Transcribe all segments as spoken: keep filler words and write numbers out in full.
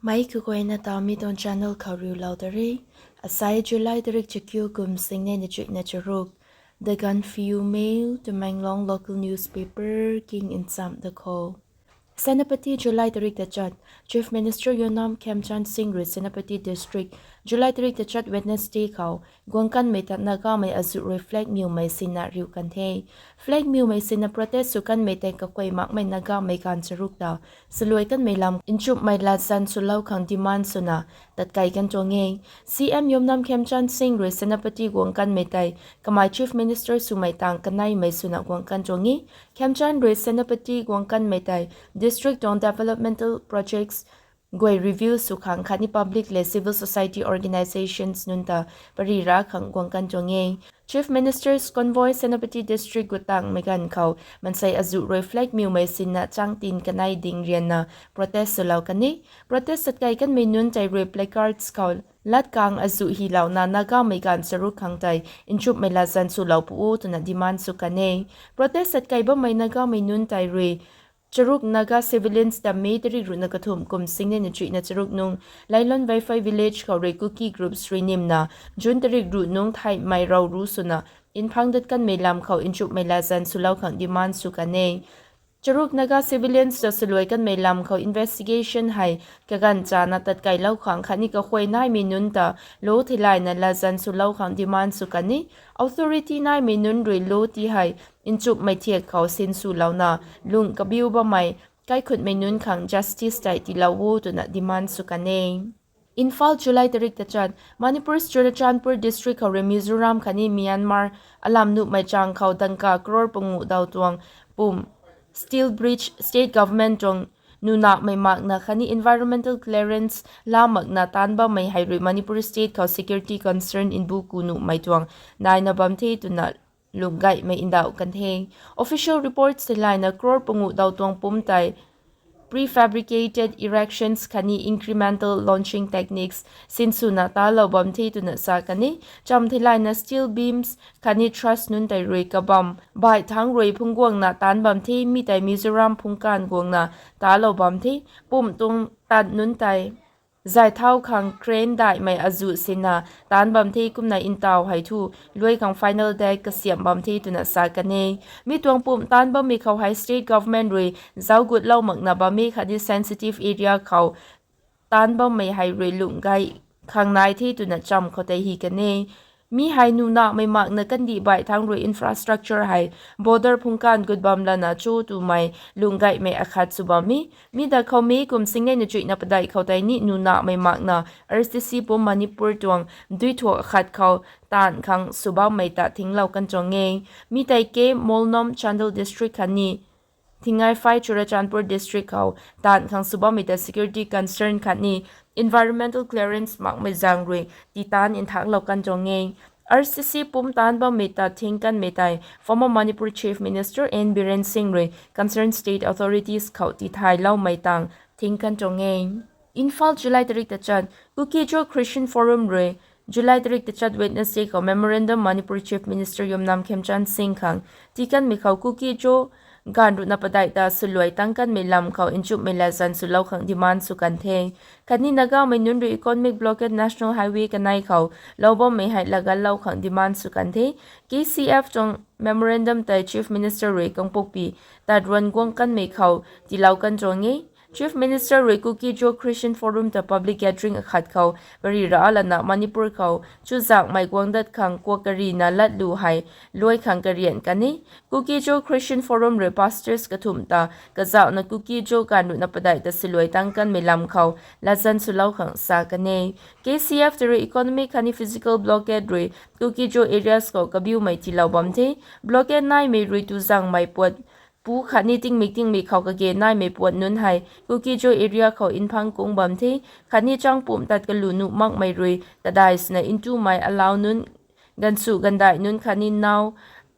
Mei kaguayna ta mi tuang channel khou riulou ta re. Asai July tarik chakiu kum singnei na chuihna charuk. The Gaanphiu Mail, Tamenglong local newspaper king ncham da kho. Senapati, July tarik tachat. Chief Minister Yumnam Khemchand Singh rui Senapati District, July tarik tachat Wednesday khou guang kanmei ta Nagamei azuh rui flag miwmei sinna riu kan the. Flag miwmei sinna protest sw kanmei tei kakuai makmei Nagamei gaanv charuk ta saluai kanmei lam nchumhmei latzan swlou khang demand swna tatkai kan tuang e. C M Yumnam Khemchand Singh rui Senapati guang kanmei tei kamei Chief Minister swmei tang kaneimei swna guang kan tuang e. Khemchand rui Senapati guang kanmei tei district tuang developmental projects guay review sw khang khatni public le civil society organisations nunc ta pary ra khang guang kan tuang e. Chief Minister's Convoy Senapati District gut tangmei ganv khou mansei azuh rui flag miwmei sinna changtin kanei ding rianna protest swlou kan e. Protest tatkai kanmei nunc tei rui placards khou lat kang azuh hylouna Nagamei gaanv charuk khang tei nchumhmei latzan swlou pu o twna demand sw kan e. Protest tatkei bammei Nagamei nunc tei rui charuk Naga civilians ta May tarik ruhna kathumh kum singnei na chuihna charuk nung Lailon Vaiphei village khou rui Kuki groups rui nimna June tarik ruh nung theihmei rou ru swna nphang dat kanmei lam khou nchumhmei latzan swlou khang demand sw kan e. Charuk Naga civilians ta saluai kanmei lam khou investigation hei kaganv chana tatkeilou khang khatni kahuay naimei nunc ta law theilayna latzan swlou khang demand sw kan e. Authority naimei nunc rui law ti hei nchumhmei thiak khou sinswlouna lung kabiu bammei kaikhutmei nunc khang justice tei tiilou o twna demand sw kan e. Imphal, July tarik tachat. Manipur's Churachandpur District khou rui Mizoram khatni Myanmar alam nuhmei chang khou dangka crore panguh daw tuang pum steel bridge state government tuang nunahmei makna khatni environmental clearance la makna taanc bammei hei rui Manipur state khou security concern nbu ku nuhmei tuang naina bam the twna lunggaihmei ndauh kan the. Official reports theilayna crore panguh daw tuang pum tei prefabricated erections khatni incremental launching techniques sinswna talou bam the twna sa kan e. Cham theilayna steel beams khatni truss nunc tei rui kabam baih thangc rui phungc guangna taanc bam the, mi tei Mizoram phungc kaanv guangna talou bam the. Pum tuang tat nunc tei zay thau khang crane daihmei azuh sinna taanc bam the, kumna ntaw hei thu luai khang final date kasiamh bam the twna sa kan e. Mi tuang pum taanc bammei khou hei state government rui zauc gutlou makna bam e khatni sensitive area khou taanc bammei hei rui lunggai khang nai the twna cham khou tei hi kan e. Mi hei nunahmei makna kandih baih thangc rui infrastructure hei border phungc kaanv gut bam lana cho twmei lunggaihmei akhat sw bam e. Mi da khou May kum singnei na chuihna padeih khou tei ni nunahmei makna R C C pum Manipur tuang duithuak akhat khou taanv khang sw bammei ta thinglou kan tuang e. Mi tei K Molnom, Chandel District khatni Thingaiphat, Churachandpur District khou taanv khang sw bammei ta security concern khatni environmental clearance makmei zaeng rui titaanc nthaklou kan tuang e. R C C pum taanc bammei ta thing kanmei tei former Manipur Chief Minister N Biren Singh rui concerned state authorities khou tithayloumei tang thing kan tuang e. Imphal, July tarik tachat. Kuki-Zo Christian Forum rui July tarik tachat Wednesday khou memorandum Manipur Chief Minister Yumnam Khemchand Singh khang tii kanmei khou Kuki-Zo gaanv ruhna padeih ta swluai tang kanmei lam khou nchumhmei latzan swlou khang demand sw kan the. Khatni Nagamei nunc rui economic blockade National Highway kanei khou lou bammei hei lagatlou khang demand sw kan the. K C F tuang memorandum tei Chief Minister rui Kangpokpi tat ruan guang kanmei khou tiilou kan tuang e. Chief Minister rui Kuki-Zo Christian Forum ta public gathering akhat khou pary ra lana Manipur khou chuzaenghmei guang dat khang kuak karina latlu hei luai khang karian kan e. Kuki-Zo Christian Forum rui pastors kathumh ta kazauhna Kuki-Zo gaanv ruhna padeih ta swluai tang kanmei lam khou latzan swlou khang sa kan e. K C F ta rui economic khatni physical blockade rui Kuki-Zo areas khou kabiumei tiilou bam the. Blockade naimei rui tuzaenghmei puat pu khatni tingmik tingmik khou kage naimei puat nunc hei Kuki-Zo area khou nphang kung bam the, khatni changpumh tat kalu nuh makmei rui kadai swna ntumei alau nunc, ganvsu gandaih nunc khatni nau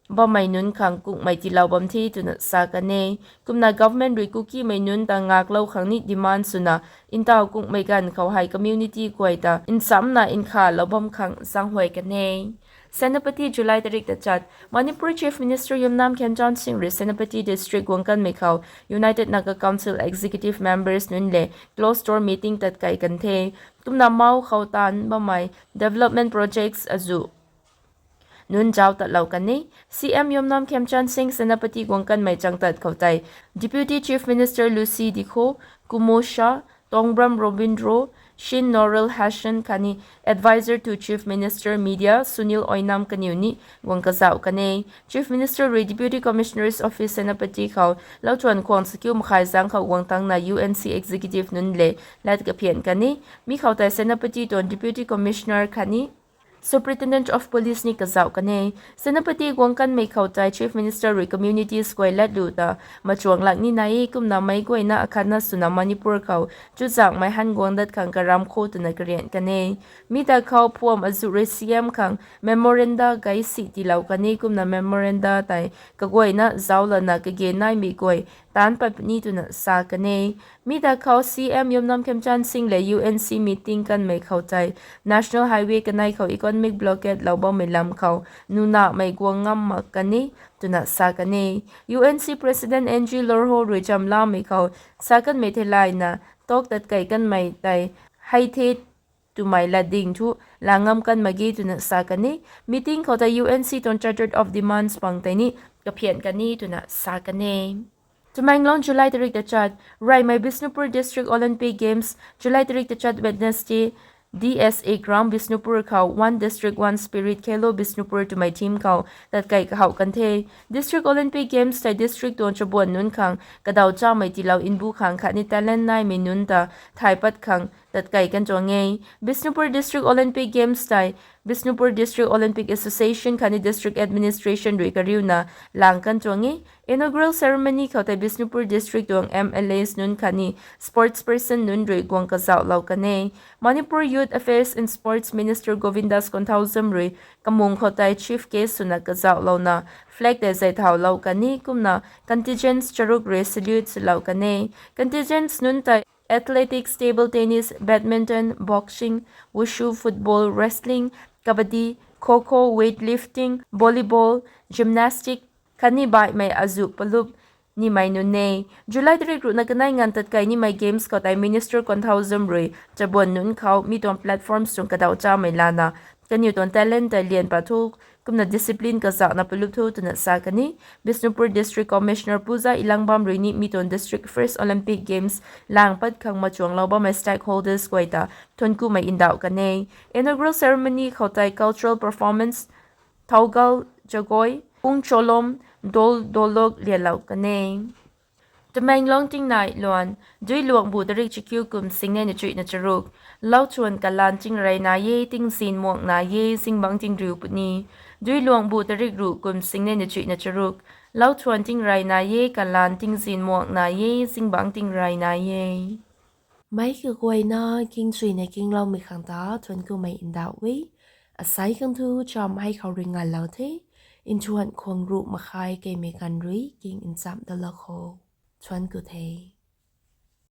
bammei nunc khang kungmei tiilou bam the twna sa kan e. Kumna government rui Kukimei nunc ta ngaklou khang ni demand swna ntaw kungmei ganv khou hei community guay ta nchamna nkhalou bam khang zaenghuay kan e. Senapati, July tarik tachat. Manipur Chief Minister Yumnam Khemchand Singh rui Senapati District guang kanmei khou United Naga Council Executive Members nunc le closed door meeting tat kai kan the. Kumna mou khou taanv bammei development projects azuh nunc zauc tatlou kan e. C M Yumnam Khemchand Singh Senapati guang kanmei changtat khou tei Deputy Chief Minister Lucy Dikho, Kumo Shah, Tongbram Robindro, Shin Norel Hassan khatni Advisor to Chief Minister Media Sunil Oinam kaniw ni guang kazauh kan e. Chief Minister rui Deputy Commissioner's Office Senapati khou lauthuan khwang sakiu makhai zang khou guang tangna U N C Executive nunc le lat kaphian kan e. Mi khou tei Senapati tuang Deputy Commissioner khatni Superintendent of Police ni kazauh kan e. Senapati guang kanmei khou tei Chief Minister rui communities guay latlu ta machuang lak ni nai e, kumna meic guayna akhatna swna Manipur khou chuzaenghmei han guang dat khang karam kho twna karian kan e. Mi ta khou phuam azuh rui C M khang memoranda gay si tiilou kan e, kumna memoranda tei kaguayna zauc lana kage naimei guay taanc pat puni twna sa kan e. Mi ta khou C M Yumnam Khemchand Singh le U N C meeting kanmei khou tei National Highway kanei khou economic blockade lou bammei lam khou nunahmei guang ngam mak kan e twna sa kan e. U N C President Angie Lorho rui chamlamei khou sa kanmei theilayna talk tat kai kanmei tei hei the twmei lat ding thu la ngam kan mak ge twna sa kan e. Meeting khou tei U N C tuang Charter of Demands pang tei ni kaphian kan e twna sa kan e. Tamenglong, July tarik tachat. Reymei Bishnupur District Olympic Games, July tarik tachat, Wednesday, D S A Ground, Bishnupur khou One District, One Spirit, Khelo Bishnupur twmei theme khou tat kai kahouh kan the. District Olympic Games tei district tuang chabuan nunc khang kadaw chamei tiilou nbu khang khatni talent naimei nunc ta thay pat khang tat kai kan tuang e. Bishnupur District Olympic Games tei Bishnupur District Olympic Association khatni District Administration rui kariuna lang kan tuang e. Inaugural ceremony khou tei Bishnupur District tuang M L As nunc khatni sports person nunc rui guang kazauhlou kan e. Manipur Youth Affairs and Sports Minister Govindas Konthoujam rui kamung khou tei chief guest swna kazauhlouna flag tei zay thaulou kan e, kumna contingents charuk rui salute swlou kan e. Contingents nunc tei athletics, table tennis, badminton, boxing, wushu, football, wrestling, kabaddi, kho-kho, weightlifting, volleyball, gymnastic khatni baihmei azuh palup nimei nunc e. July tarik ruhna kanei nganv tat kai nimei games khou tei Minister Konthoujam rui chabuan nunc khou mi tuang platforms tuang kadaw chamei lana kaniw tuang talent tei lian pat thu, kumna discipline kazauhna palup thu twna sa kan e. Bishnupur District Commissioner Puja Elangbam rui ni mi tuang District First Olympic Games lang pat khang machuanglou bammei stakeholders guay ta thuankumei ndauh kan e. Inaugural ceremony khou tei cultural performance, Thougal Jagoi, Pung Cholom, Dol Dolok lianlou kan e. Tamenglong tingnai luan, Duiluangbu tarik chakiu kum singnei na chuihna charuk. Lauthuan kalan tingrey nai e, tingzin muang nai e, zingbangc tingriu puni. Duiluangbu tarik ruh kum singnei na chuihna charuk. Lauthuan tingrey nai e, kalan tingzin muang nai e, zingbangc tingrey nai e. Meic kaguayna kingchuina kingloumei khang ta thuankumei ndauh e. Asei khang thu cham hei khou rui nganlou the. Nthuan khwang ruh makhai keimei ganv rui king nchamh dalou kho. Thuanku the.